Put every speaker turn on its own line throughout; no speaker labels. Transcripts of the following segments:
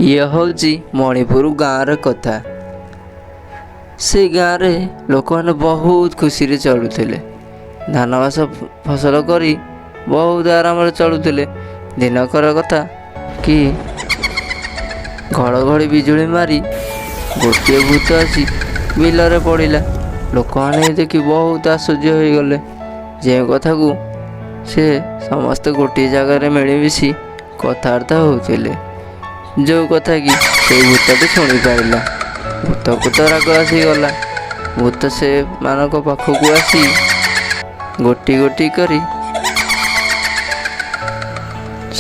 ଇଏ ହେଉଛି ମଣିପୁର ଗାଁର କଥା। ସେ ଗାଁରେ ଲୋକମାନେ ବହୁତ ଖୁସିରେ ଚଳୁଥିଲେ। ଧାନ ବାସ ଫସଲ କରି ବହୁତ ଆରାମରେ ଚଳୁଥିଲେ। ଦିନକର କଥା କି ଘଡ଼ଘଡ଼ି ବିଜୁଳି ମାରି ଗୋଟିଏ ଭୂତ ଆସି ବିଲରେ ପଡ଼ିଲା। ଲୋକମାନେ ଦେଖି ବହୁତ ଆଶ୍ଚର୍ଯ୍ୟ ହୋଇଗଲେ, ଯେଉଁ କଥାକୁ ସେ ସମସ୍ତେ ଗୋଟିଏ ଜାଗାରେ ମିଳିମିଶି କଥାବାର୍ତ୍ତା ହେଉଥିଲେ, ଯେଉଁ କଥା କି ସେଇ ଭୂତଟି ଶୁଣିପାରିଲା। ଭୂତକୁ ତ ରାଗ ଆସିଗଲା। ଭୂତ ସେମାନଙ୍କ ପାଖକୁ ଆସି ଗୋଟି ଗୋଟି କରି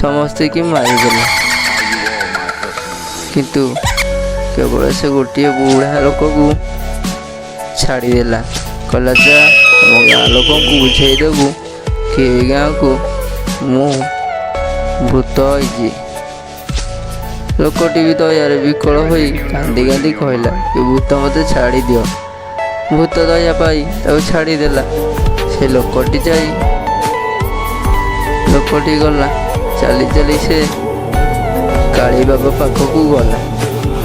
ସମସ୍ତିକି ମାରିଦେଲା, କିନ୍ତୁ କେବଳ ସେ ଗୋଟିଏ ବୁଢ଼ା ଲୋକକୁ ଛାଡ଼ିଦେଲା। କହିଲା, ଯା, ଆମ ଗାଁ ଲୋକଙ୍କୁ ବୁଝେଇଦେବୁ କି ଏଇ ଗାଁକୁ ମୁଁ ଭୂତ ହେଇଛି। ଲୋକଟି ବି ଦୟାରେ ବିକଳ ହୋଇ କାନ୍ଦି କାନ୍ଦି କହିଲା କି ଭୂତ, ମୋତେ ଛାଡ଼ିଦିଅ। ଭୂତ ଦୟା ପାଇ ତାକୁ ଛାଡ଼ିଦେଲା। ସେ ଲୋକଟି ଯାଇ, ଲୋକଟି ଗଲା ଚାଲି ଚାଲି, ସେ କାଳୀବାବା ପାଖକୁ ଗଲା।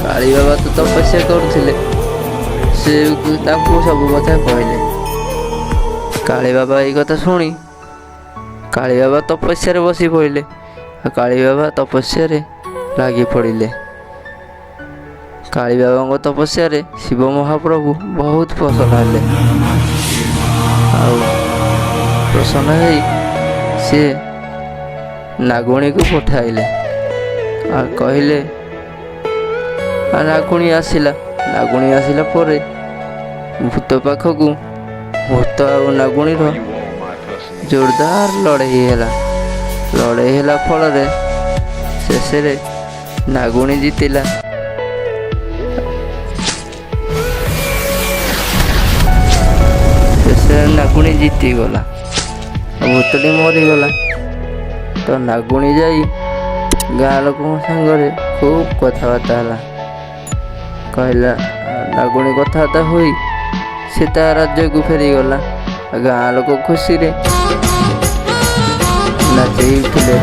କାଳୀବାବା ତ ତପସ୍ୟା କରୁଥିଲେ। ସେ ତାଙ୍କୁ ସବୁ କଥା କହିଲେ। କାଳୀବାବା ଏଇ କଥା ଶୁଣି କାଳୀବାବା ତପସ୍ୟାରେ ବସି ପଡ଼ିଲେ। ଆଉ କାଳୀବାବା ତପସ୍ୟାରେ ଲାଗି ପଡ଼ିଲେ। କାଳୀବାବାଙ୍କ ତପସ୍ୟାରେ ଶିବ ମହାପ୍ରଭୁ ବହୁତ ପ୍ରସନ୍ନ ହେଲେ। ଆଉ ପ୍ରସନ୍ନ ହେଇ ସିଏ ନାଗୁଣୀକୁ ପଠାଇଲେ ଆଉ କହିଲେ, ଆଉ ନାଗୁଣୀ ଆସିଲା। ନାଗୁଣୀ ଆସିଲା ପରେ ଭୂତ ପାଖକୁ, ଭୂତ ଆଉ ନାଗୁଣୀର ଜୋରଦାର ଲଢ଼େଇ ହେଲା। ଲଢ଼େଇ ହେଲା ଫଳରେ ଶେଷରେ ନାଗୁଣୀ ଜିତିଲା। ଶେଷରେ ନାଗୁଣୀ ଜିତିଗଲା ଆଉ ଭୂତଟି ମରିଗଲା। ତ ନାଗୁଣୀ ଯାଇ ଗାଁ ଲୋକଙ୍କ ସାଙ୍ଗରେ ଖୁବ୍ କଥାବାର୍ତ୍ତା ହେଲା। କହିଲା, ନାଗୁଣୀ କଥାବାର୍ତ୍ତା ହୋଇ ସେ ତା ରାଜ୍ୟକୁ ଫେରିଗଲା। ଗାଁ ଲୋକ ଖୁସିରେ ନାଚି ଉଠିଲେ।